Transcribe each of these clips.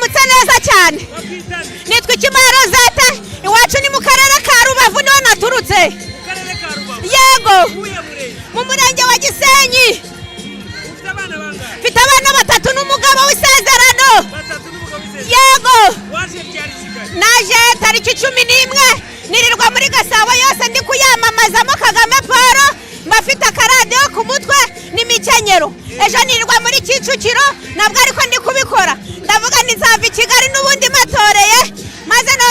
Mwaramutse neza cyane. Bakwita nde? Nitwa Ikimaya Rosette, iwacu ni mu karere ka Rubavu, niho naturutse. Mu karere ka Rubavu? Yego. Uwuhe murenge? Mu murenge wa Gisenyi. Ufite abana bangahe? Mfite abana batatu n'umugabo w'isezerano. Batatu n'umugabo w'isezerano. Yego. Waje ryari i Kigali? Naje tariki 11, nirirwa muri Gasabo yose ndi kuyamamazamo Kagame Paul, mbafite akaradiyo ku mutwe n'imikenyero. Ejo nirirwa muri Kicukiro nabwo, ariko ndi kubikora. Ndavuga nti nzava i Kigali n'ubundi matoreye,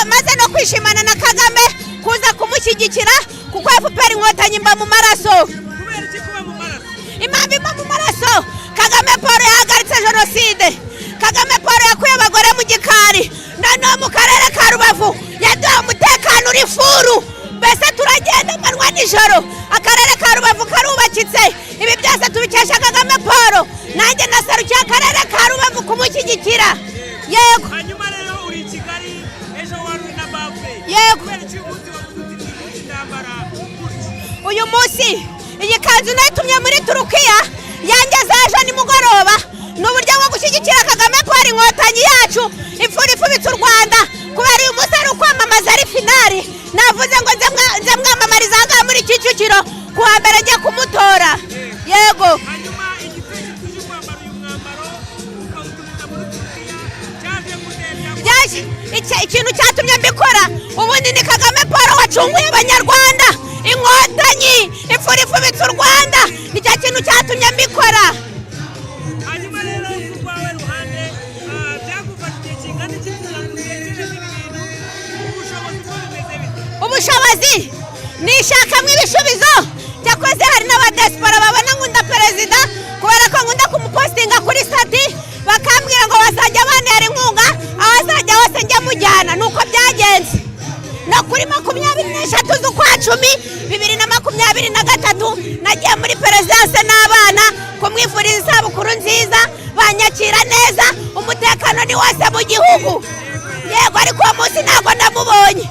maze no kwishimana na Kagame, kuza kumushyigikira, kuko FPR Inkotanyi mba mu maraso. Kubera iki kuba mu maraso? Impamvu imba mu maraso, Kagame Paul yahagaritse jenoside, Kagame Paul yakuye abagore mu gikari, noneho mu karere ka Rubavu yaduha umutekano uri full, mbese turagenda amanywa nijoro. Akarere ka Rubavu karubakitse. Ibi byose tubikesha Kagame Paul. Nanjye nasarukiye akarere ka Rubavu kumushyigikira, yego. Hanyuma rero uri i Kigali, ejo wari uri na baffle. Yego. Kubera iki uyu munsi wavuze uti uyu munsi ndambara gutya? Uyu munsi iyi kanzu nayitumye muri Turukiya, yangeze ejo nimugoroba. Ni uburyo bwo gushyigikira Kagame Paul, Inkotanyi yacu, imfura ifubitse u Rwanda. Kubera uyu munsi ari ukwamamaza, ari finale, navuze ngo nze mwamamariza aha ngaha muri Kicukiro, ku wa mbere njye kumutora, yego. Hanyuma igitekerezo cyo kwambara uyu mwambaro ukawutumiza muri Turukiya cyaje gute? Byaje ikintu cyatumye mbikora ubundi ni Kagame Paul wacunguye Abanyarwanda, Inkotanyi, imfura ifubitse u Rwanda. Nicyo kintu cyatumye mbikora. Hanyuma rero ku rwawe ruhande, byagufasha igihe kingana iki kugira ngo utekereze ibi bintu? Ubushobozi bwo bimeze bite? Ubushobozi nishakamo ibisubizo. Cyakoze hari n'abadiaspora babona nkunda perezida, kubera ko nkunda kumupostinga kuri status, bakambwira ngo bazajya bantera inkunga, aho azajya hose njya mujyana. Ni uko byagenze. No kuri 23 z'ukwa 10 2023 nagiye muri perezidanse n'abana kumwifuriza isabukuru nziza, banyakira neza, umutekano ni wose mu gihugu, yego. Ariko uwo munsi ntabwo namubonye,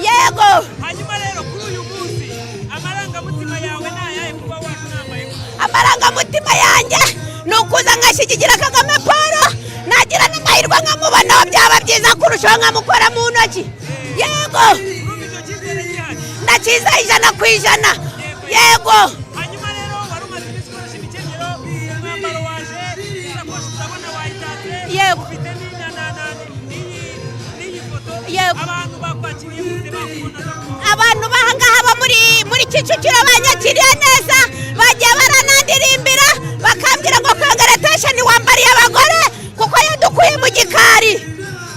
yego. Hanyuma rero kuri uyu munsi amarangamutima yawe ni ayahe kuba waje unambaye gutya? Amarangamutima yanjye ni ukuza nkashyigikira Kagame Paul, nagira n'amahirwe nkamubonaho byaba byiza kurushaho, nkamukora mu ntoki, yego. Urumva icyo cyizere gihari? Ndakiza 100%, yego. Hanyuma rero wari umaze iminsi ukoresha imikenyero, umwambaro waje, isakoshi turabona wayitatse. Yego. Ufite n'iyi foto. Yego. Abantu bakwakiriye gute bakubona? Abantu bahangaha bo muri Kicukiro banyakiriye neza, bagiye baranandirimbira, bakambwira ngo congratulation, wambariye abagore kuko yadukuye mu gikari,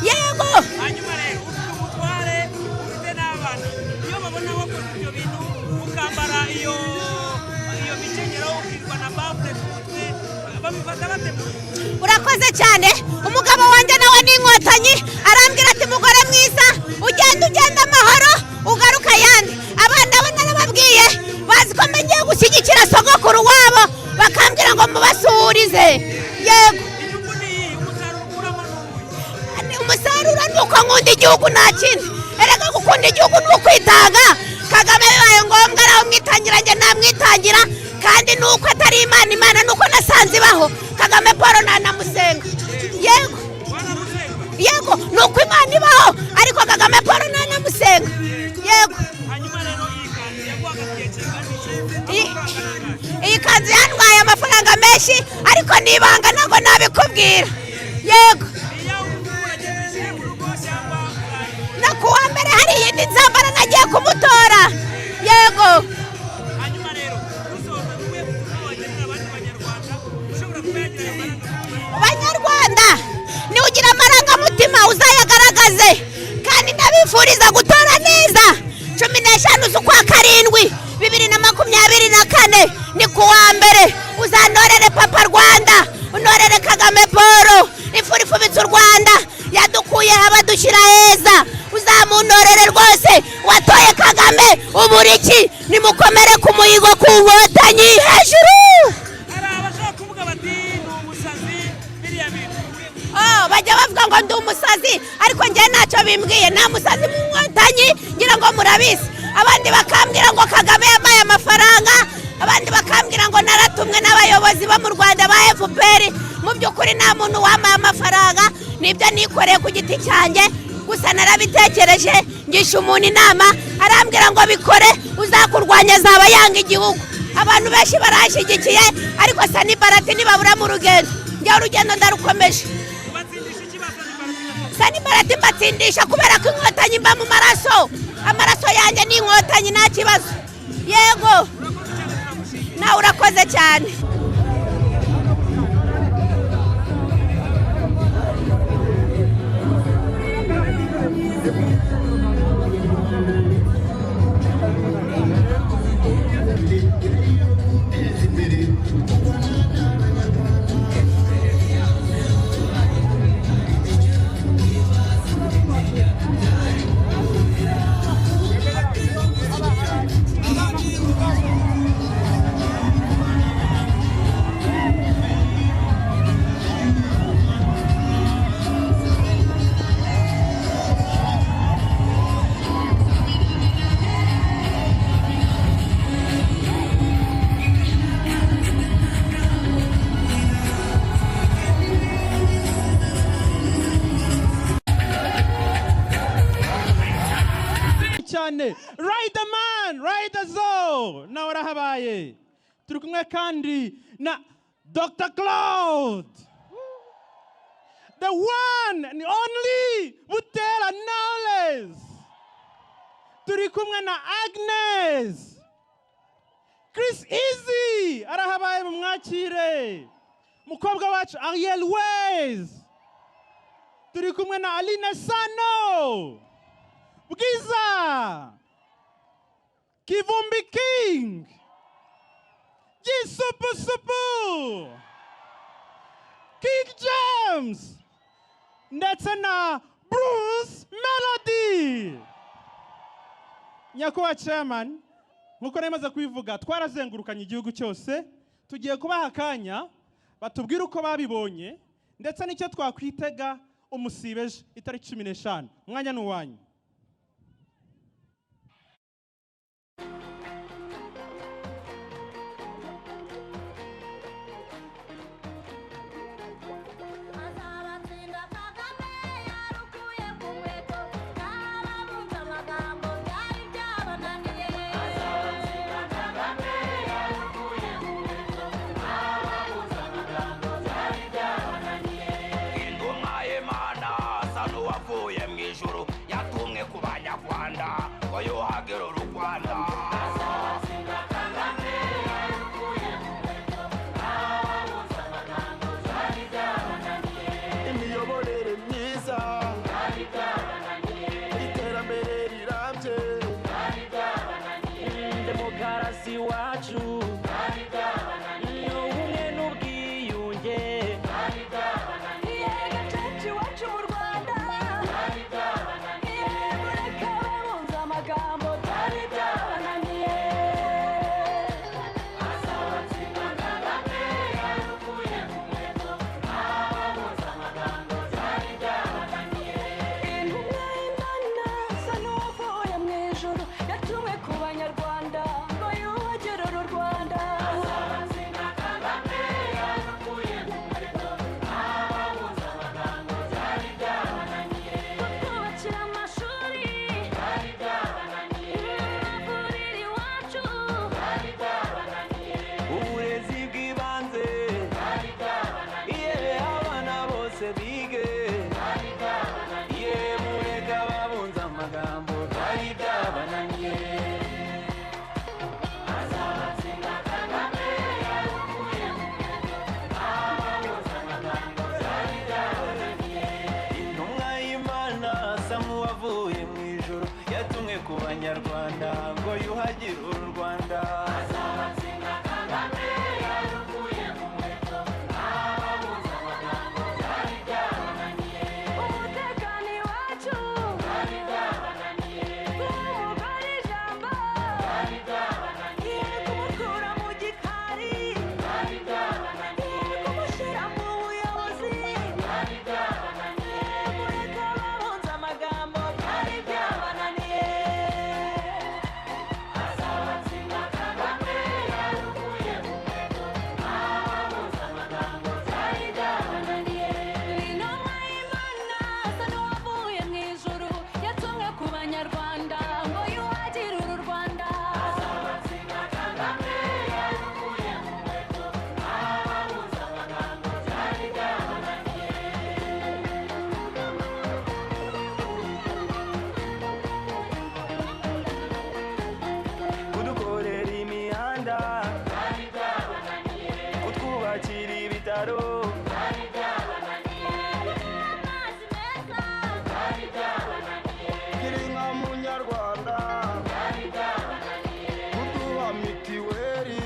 yego. Hanyuma rero ufite umutware, ufite n'abana. Iyo babona wakoze ibyo bintu, ukambara iyo mikenyero, ukirwa na baffle ku mutwe, babifata bate mu rugo? Urakoze cyane. Umugabo wanjye nawe ni Inkotanyi, arambwira ati: "Mugore mwiza, ugenda ugenda amahoro, ugaruka ayandi." Abana bo narababwiye, bazi ko ngiye gushyigikira sogokuru wabo, bakambwira ngo mubasuhurize, yego. Inyungu ni iyi, umusaruro ukuramo ni uwuhe? Umusaruro ni uko nkunda igihugu, nta kindi. Erega gukunda igihugu ni ukwitanga. Kagame bibaye ngombwa araho mwitangira, njye namwitangira. Kandi ni uko atari Imana, Imana ni uko nasanze ibaho. Kagame Paul nanamusenga, yego. Wanamusenga? Yego, ni uko Imana ibaho, ariko Kagame Paul nanamusenga, yego. Hanyuma rero iyi kanzu yaguhaga igihe kingana iki? Amafaranga angahe? Iyi kanzu yantwaye amafaranga menshi, ariko ni ibanga, ntabwo nabikubwira, yego. Iyo ubu uragenda uyishyire mu rugo cyangwa urayigura? No ku wa mbere hari iyindi nzambara, nagiye kumutora, yego. Hanyuma rero dusoza, ni ubuhe butumwa wagenera abandi Banyarwanda ushobora kuba yagira ayo marangamutima? Banyarwanda, niwugira amarangamutima uzayagaragaze. Kandi ndabifuriza gutora neza 15 z'ukwa 7 2024, ni ku wa mbere. Uzantorere Papa Rwanda, unorere Kagame Paul, imfura ifubitse u Rwanda, yadukuye abadushyira heza. Uzamuntorere rwose. Watoye Kagame ubura iki? Nimukomere ku muhigo, ku Nkotanyi hejuru! Hari abashaka kuvuga bati ni umusazi biriya bintu. Oh, bajya bavuga ngo ndi umusazi, ariko njyewe ntacyo bimbwiye. Nta musazi mu Nkotanyi, ngira ngo murabizi. Abandi bakambwira ngo Kagame yampaye amafaranga, abandi bakambwira ngo naratumwe n'abayobozi bo mu Rwanda ba FPR. Mu by'ukuri nta muntu wampaye amafaranga. Nibyo nikoreye ku giti cyanjye gusa. Narabitekereje, ngisha umuntu inama, arambwira ngo bikore, uzakurwanya azaba yanga igihugu. Abantu benshi baranshyigikiye, ariko Sanibarati nibabura mu rugendo, njyewe urugendo ndarukomeje. Ubatsindisha iki ba Sanibarati na Sanibarati mbatsindisha kubera ko Inkotanyi mba mu maraso, amaraso yanjye ni Inkotanyi, nta kibazo. Yego. Urakoze cyane, turagushimiye. Nawe urakoze cyane. Cyane. Riderman, Rider Zo nawe arahabaye. Turi kumwe kandi na Dr Claude, the one and only Butera Knowless. Turi kumwe na Agnes. Chris Easy arahabaye, mu mwakire. Mukobwa wacu Ariel Ways. Turi kumwe na Aline Sano, Bwiza, Kivumbi King, Gisupusupu, King James ndetse na Bruce Melody. Nyakubahwa chairman, nkuko nari kubivuga, twarazengurukanye igihugu cyose. Tugiye kubaha akanya batubwire uko babibonye ndetse n'icyo twakwitega umusibe ejo itariki 15. Umwanya ni uwanyu. Azabatsinda Kagame yarukuye ku nkweto, n'ababunze amagambo byari byabananiye. Azabatsinda Kagame yarukuye ku nkweto, n'ababunze amagambo byari byabananiye. Intumwa y'Imana asa n'uwavuye mu ijuru, yatumwe ku Banyarwanda ngo yuhagire uru Rwanda. Azabatsinda Kagame yarukuye ku nkweto, n'ababunze amagambo byari byabananiye. Imiyoborere myiza, Byari byabananiye. iterambere rirambye, Byari byabananiye. Demokarasi wacu, Byari byabananiye. ubumwe n'ubwiyunge, Byari byabananiye. Gacaca iwacu mu Rwanda. Byari byabananiye. Mureke ababunze amagambo byari byabananiye. Azabatsinda Kagame yarukuye ku nkweto, n'ababunze amagambo byari byabananiye. Intumwa y'Imana asa n'uwavuye mu ijuru, yatumwe ku Banyarwanda ngo yuhagire uru Rwanda. Azabatsinda Kagame yarukuye ku nkweto, n'ababunze amagambo byari byabananiye. Kutwubakira amashuri byari byabananiye. Amavuriro iwacu byari byabananiye. Uburezi bw'ibanze, Byari byabananiye. Iye abana bose bige, Byari byabananiye. Iye mureke ababunze amagambo byari byabananiye. Azabatsinda Kagame yarukuye mu nkweto, n'ababunze amagambo byari byabananiye. Intumwa y'Imana asa nk'uwavuye mu ijuru, yatumwe ku Banyarwanda ngo yuhagire uru Rwanda. Azabatsinda Kagame yarukuye mu nkweto, n'ababunze amagambo byari byabananiye. Umutekano iwacu byari byabananiye. Guha umugore ijambo byari byabananiye. Kumukura mu gikari byari byabananiye. Kumushyira mu buyobozi byari byabananiye. Mureke ababunze amagambo byari byabananiye. Azabatsinda byaro. Gira inka munyarwanda, kuduha mitiweli.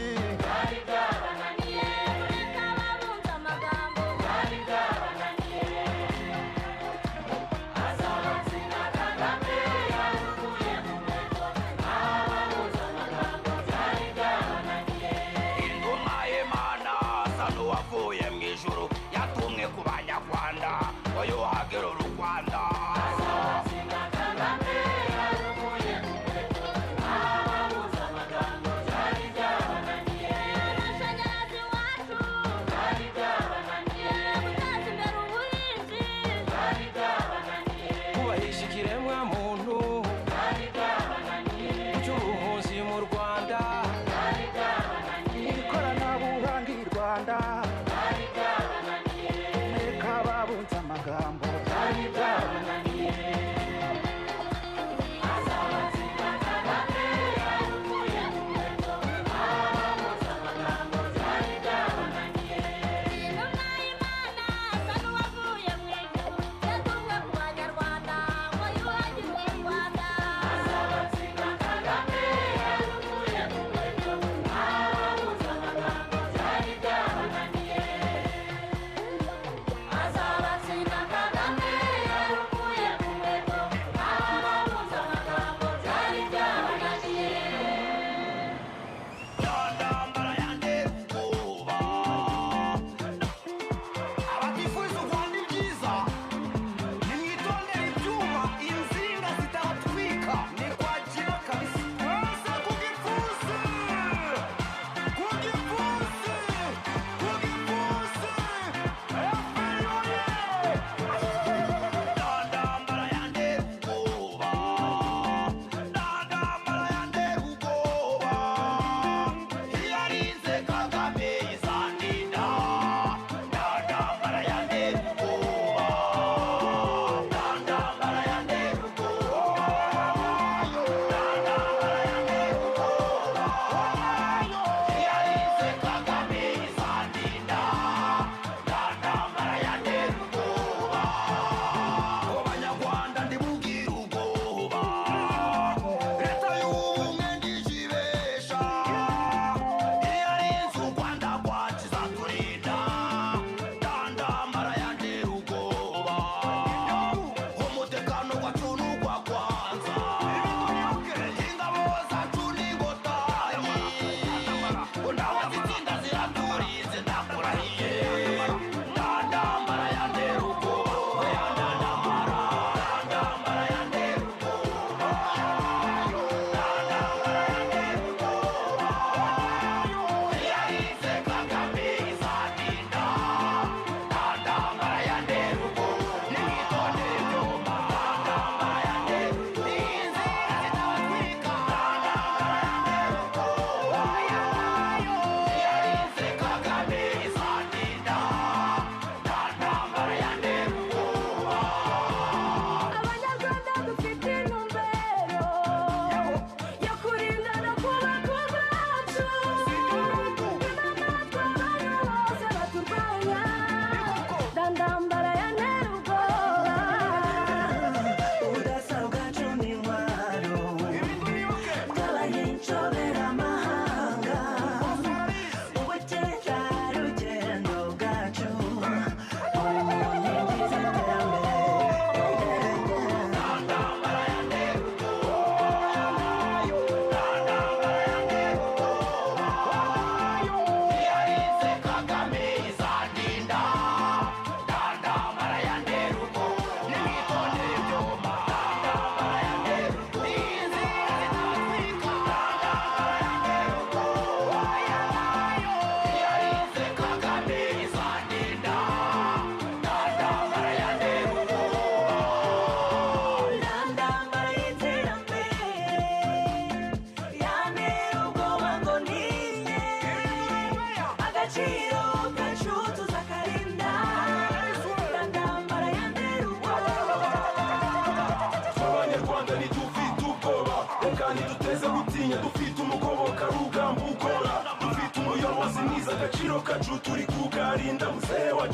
Intumwa y'Imana asa n'uwavuye mu ijuru, yatumwe ku Banyarwanda ngo yuhagire u Rwanda. Kubahisha ikiremwamuntu, guca ubuhunzi mu Rwanda, ikoranabuhanga i Rwanda, reka babunze amagambo byari byabananiye. Azabatsinda Kagame.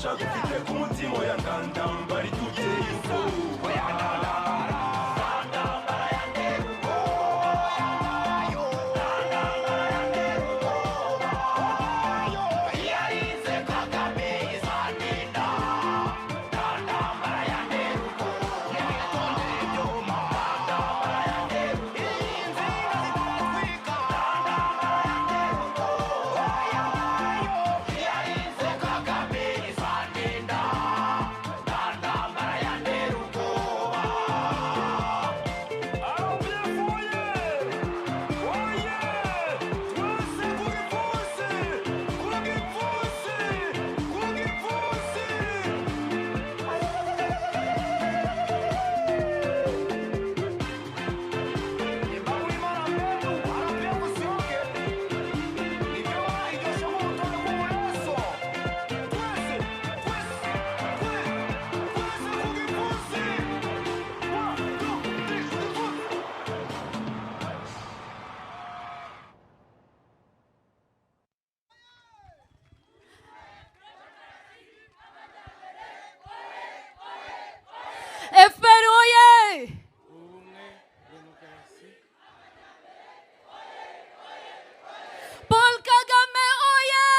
Dufite